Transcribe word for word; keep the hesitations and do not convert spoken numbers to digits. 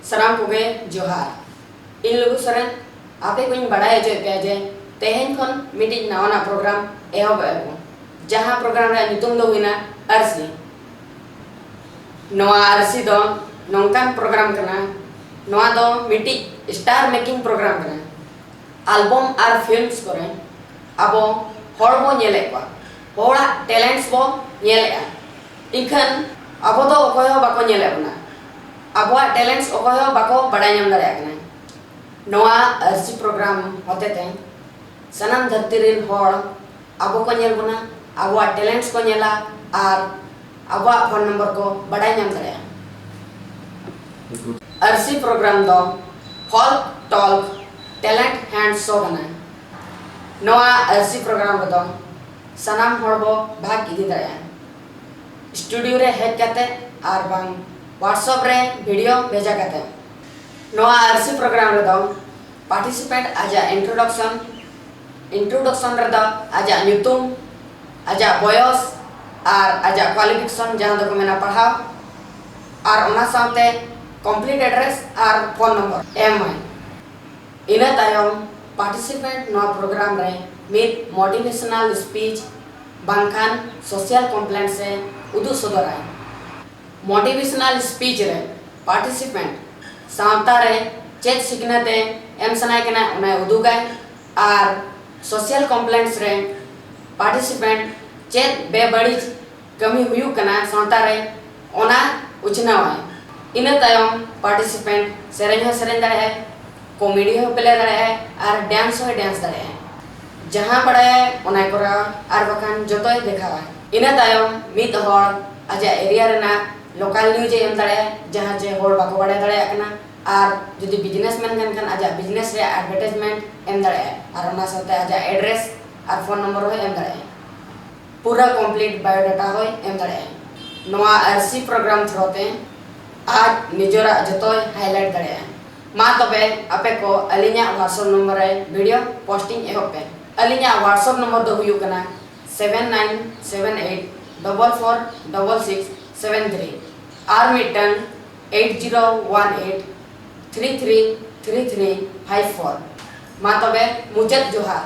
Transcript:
ᱥᱟᱱᱟᱢ ᱠᱚᱜᱮ ᱡᱚᱦᱟᱨ᱾ ᱤᱧ ᱞᱩᱜᱩ ᱥᱚᱨᱮᱱ ᱟᱯᱮ ᱠᱚᱧ ᱵᱟᱲᱟᱭ ᱦᱚᱪᱚᱭᱮᱫ ᱯᱮᱭᱟ ᱡᱮ ᱛᱮᱦᱮᱧ ᱠᱷᱚᱱ ᱢᱤᱫᱴᱤᱡ ᱱᱟᱣᱟᱱᱟᱜ ᱯᱨᱳᱜᱨᱟᱢ ᱮᱦᱚᱵ ᱮᱫᱟ ᱠᱚ, ᱡᱟᱦᱟᱸ ᱯᱨᱳᱜᱨᱟᱢ ᱨᱮᱭᱟᱜ ᱧᱩᱛᱩᱢ ᱫᱚ ᱦᱩᱭᱱᱟ ᱟᱹᱨᱥᱤ᱾ ᱱᱚᱣᱟ ᱟᱹᱨᱥᱤ ᱫᱚ ᱱᱚᱝᱠᱟᱱ ᱯᱨᱳᱜᱨᱟᱢ ᱠᱟᱱᱟ, ᱱᱚᱣᱟ ᱫᱚ ᱢᱤᱫᱴᱤᱡ ᱥᱴᱟᱨ ᱢᱮᱠᱤᱝ ᱯᱨᱳᱜᱨᱟᱢ ᱠᱟᱱᱟ᱾ ᱟᱞᱵᱚᱢ ᱟᱨ ᱯᱷᱤᱞᱢᱥ ᱠᱚᱨᱮ ᱟᱵᱚ ᱦᱚᱲ ᱵᱚ ᱧᱮᱞᱮᱫ ᱠᱚᱣᱟ, ᱦᱚᱲᱟᱜ ᱴᱮᱞᱮᱱᱴᱥ ᱵᱚ ᱧᱮᱞᱮᱫᱼᱟ, ᱤᱠᱷᱟᱹᱱ ᱟᱵᱚ ᱫᱚ ᱚᱠᱚᱭ ᱦᱚᱸ ᱵᱟᱠᱚ ᱧᱮᱞᱮᱫ ᱵᱚᱱᱟ᱾ ᱟᱵᱚᱣᱟᱜ ᱴᱮᱞᱮᱱᱴᱥ ᱚᱠᱚᱭ ᱦᱚᱸ ᱵᱟᱠᱚ ᱵᱟᱰᱟᱭ ᱧᱟᱢ ᱫᱟᱲᱮᱭᱟᱜ ᱠᱟᱱᱟ᱾ ᱱᱚᱣᱟ ᱟᱹᱨᱥᱤ ᱯᱨᱳᱜᱨᱟᱢ ᱦᱚᱛᱮᱛᱮ ᱥᱟᱱᱟᱢ ᱫᱷᱟᱹᱨᱛᱤ ᱨᱮᱱ ᱦᱚᱲ ᱟᱵᱚ ᱠᱚ ᱧᱮᱞ ᱵᱚᱱᱟ, ᱟᱵᱚᱣᱟᱜ ᱴᱮᱞᱮᱱᱴᱥ ᱠᱚ ᱧᱮᱞᱟ ᱟᱨ ᱟᱵᱚᱣᱟᱜ ᱯᱷᱳᱱ ᱱᱚᱢᱵᱚᱨ ᱠᱚ ᱵᱟᱰᱟᱭ ᱧᱟᱢ ᱫᱟᱲᱮᱭᱟᱜᱼᱟ᱾ ᱟᱹᱨᱥᱤ ᱯᱨᱳᱜᱨᱟᱢ ᱫᱚ ᱯᱷᱚᱞᱠ ᱴᱚᱞᱠ ᱴᱮᱞᱮᱱᱴ ᱦᱟᱱᱴ ᱥᱳ ᱠᱟᱱᱟ᱾ ᱱᱚᱣᱟ ᱟᱹᱨᱥᱤ ᱯᱨᱳᱜᱨᱟᱢ ᱨᱮᱫᱚ ᱥᱟᱱᱟᱢ ᱦᱚᱲ ᱵᱚ ᱵᱷᱟᱜᱽ ᱤᱫᱤ ᱫᱟᱲᱮᱭᱟᱜᱼᱟ, ᱥᱴᱩᱰᱤᱭᱳ ᱨᱮ ᱦᱮᱡ ᱠᱟᱛᱮ ᱟᱨ ᱵᱟᱝ WhatsApp ᱨᱮ ᱵᱷᱤᱰᱤᱭᱳ ᱵᱷᱮᱡᱟ ᱠᱟᱛᱮ᱾ ᱱᱚᱣᱟ ᱟᱹᱨᱥᱤ ᱯᱨᱳᱜᱨᱟᱢ ᱨᱮᱫᱚ ᱯᱟᱨᱴᱤᱥᱤᱯᱮᱱᱴ ᱟᱡᱟᱜ ᱤᱱᱴᱨᱳᱰᱟᱠᱥᱚᱱ, ᱤᱱᱴᱨᱳᱰᱟᱠᱥᱚᱱ ᱨᱮᱫᱚ ᱟᱡᱟᱜ ᱧᱩᱛᱩᱢ, ᱟᱡᱟᱜ ᱵᱚᱭᱚᱥ ᱟᱨ ᱟᱡᱟᱜ ᱠᱣᱟᱞᱤᱯᱷᱤᱠᱮᱥᱚᱱ, ᱡᱟᱦᱟᱸ ᱫᱚᱠᱚ ᱢᱮᱱᱟ ᱯᱟᱲᱦᱟᱣ, ᱟᱨ ᱚᱱᱟ ᱥᱟᱶᱛᱮ ᱠᱚᱢᱯᱞᱤᱴ ᱮᱰᱨᱮᱥ ᱟᱨ ᱯᱷᱳᱱ ᱱᱚᱢᱵᱚᱨ ᱮᱢ ᱟᱭ᱾ ᱤᱱᱟᱹ ᱛᱟᱭᱚᱢ ᱯᱟᱨᱴᱤᱥᱤᱯᱮᱱᱴ ᱱᱚᱣᱟ ᱯᱨᱳᱜᱨᱟᱢ ᱨᱮ ᱢᱤᱫ ᱢᱳᱴᱤᱵᱷᱮᱥᱚᱱᱟᱞ ᱥᱯᱤᱪ ᱵᱟᱝᱠᱷᱟᱱ ᱥᱳᱥᱤᱭᱟᱞ ᱠᱚᱢᱯᱞᱮᱱᱴᱥ ᱮ ᱩᱫᱩᱜ ᱥᱚᱫᱚᱨᱟᱭ᱾ ᱢᱳᱴᱤᱵᱷᱮᱥᱚᱱᱟᱞ ᱥᱯᱤᱪ ᱨᱮ ᱯᱟᱨᱴᱤᱥᱤᱯᱮᱱᱴ ᱥᱟᱶᱛᱟ ᱨᱮ ᱪᱮᱫ ᱥᱤᱠᱷᱱᱟᱹᱛ ᱮ ᱮᱢ ᱥᱟᱱᱟᱭ ᱠᱟᱱᱟ ᱚᱱᱟᱭ ᱩᱫᱩᱜᱟᱭ, ᱟᱨ ᱥᱳᱥᱤᱭᱟᱞ ᱠᱚᱢᱯᱞᱮᱱᱴᱥ ᱨᱮ ᱯᱟᱨᱴᱤᱥᱤᱯᱮᱱᱴ ᱪᱮᱫ ᱵᱮᱵᱟᱹᱲᱤᱡ ᱠᱟᱹᱢᱤ ᱦᱩᱭᱩᱜ ᱠᱟᱱᱟ ᱥᱟᱶᱛᱟ ᱨᱮ ᱚᱱᱟ ᱩᱪᱷᱱᱟᱹᱣᱟᱭ᱾ ᱤᱱᱟᱹ ᱛᱟᱭᱚᱢ ᱯᱟᱨᱴᱤᱥᱤᱯᱮᱱᱴ ᱥᱮᱨᱮᱧ ᱦᱚᱸ ᱥᱮᱨᱮᱧ ᱫᱟᱲᱮᱭᱟᱜᱼᱟᱭ, ᱠᱚᱢᱮᱰᱤ ᱦᱚᱸ ᱯᱞᱮ ᱫᱟᱲᱮᱭᱟᱜᱼᱟᱭ ᱟᱨ ᱰᱮᱱᱥ ᱦᱚᱸᱭ ᱰᱮᱱᱥ ᱫᱟᱲᱮᱭᱟᱜᱼᱟᱭ᱾ ᱡᱟᱦᱟᱸ ᱵᱟᱲᱟᱭᱟᱭ ᱚᱱᱟᱭ ᱠᱚᱨᱟᱣᱟ ᱟᱨ ᱵᱟᱠᱷᱟᱱ ᱡᱚᱛᱚᱭ ᱫᱮᱠᱷᱟᱣᱟᱭ᱾ ᱤᱱᱟᱹ ᱛᱟᱭᱚᱢ ᱢᱤᱫ ᱦᱚᱲ ᱟᱡᱟᱜ ᱮᱨᱤᱭᱟ ᱨᱮᱱᱟᱜ ᱞᱳᱠᱟᱞ ᱱᱤᱭᱩᱡᱽ ᱮ ᱮᱢ ᱫᱟᱲᱮᱭᱟᱜᱼᱟ, ᱡᱟᱦᱟᱸ ᱪᱮ ᱦᱚᱲ ᱵᱟᱠᱚ ᱵᱟᱲᱟᱭ ᱫᱟᱲᱮᱭᱟᱜ ᱠᱟᱱᱟ᱾ ᱟᱨ ᱡᱩᱫᱤ ᱵᱤᱡᱽᱱᱮᱥ ᱢᱮᱱ ᱠᱷᱟᱱ ᱠᱷᱟᱱ ᱟᱡᱟᱜ ᱵᱤᱡᱽᱱᱮᱥ ᱨᱮᱭᱟᱜ ᱮᱰᱵᱷᱟᱨᱴᱟᱭᱤᱡᱽᱢᱮᱱᱴ ᱮᱢ ᱫᱟᱲᱮᱭᱟᱜᱼᱟ ᱟᱨ ᱚᱱᱟ ᱥᱟᱶᱛᱮ ᱟᱡᱟᱜ ᱮᱰᱨᱮᱥ ᱟᱨ ᱯᱷᱳᱱ ᱱᱚᱢᱵᱚᱨ ᱦᱚᱸᱭ ᱮᱢ ᱫᱟᱲᱮᱭᱟᱜᱼᱟ᱾ ᱯᱩᱨᱟᱹ ᱠᱚᱢᱯᱞᱤᱴ ᱵᱟᱭᱳᱰᱟᱴᱟ ᱦᱚᱸᱭ ᱮᱢ ᱫᱟᱲᱮᱭᱟᱜᱼᱟ᱾ ᱱᱚᱣᱟ ᱟᱹᱨᱥᱤ ᱯᱨᱳᱜᱨᱟᱢ ᱛᱷᱨᱳ ᱛᱮ ᱟᱡ ᱱᱤᱡᱮᱨᱟᱜ ᱡᱚᱛᱚᱭ ᱦᱟᱭᱞᱟᱭᱤᱴ ᱫᱟᱲᱮᱭᱟᱜᱼᱟ᱾ ᱢᱟ ᱛᱚᱵᱮ ᱟᱯᱮ ᱠᱚ ᱟᱹᱞᱤᱧᱟᱜ WhatsApp ᱱᱚᱢᱵᱚᱨ ᱨᱮ ᱵᱷᱤᱰᱤᱭᱳ ᱯᱳᱥᱴᱤᱝ ᱮᱦᱚᱵ ᱯᱮ᱾ ᱟᱹᱞᱤᱧᱟᱜ WhatsApp ᱱᱚᱢᱵᱚᱨ ᱫᱚ ᱦᱩᱭᱩᱜ ᱠᱟᱱᱟ seven nine seven eight double four double six seven three ᱟᱨ ᱢᱤᱫᱴᱟᱝ eight zero one eight three three three three five four. ᱢᱟ ᱛᱚᱵᱮ, ᱢᱩᱪᱟᱹᱫ ᱡᱚᱦᱟᱨ᱾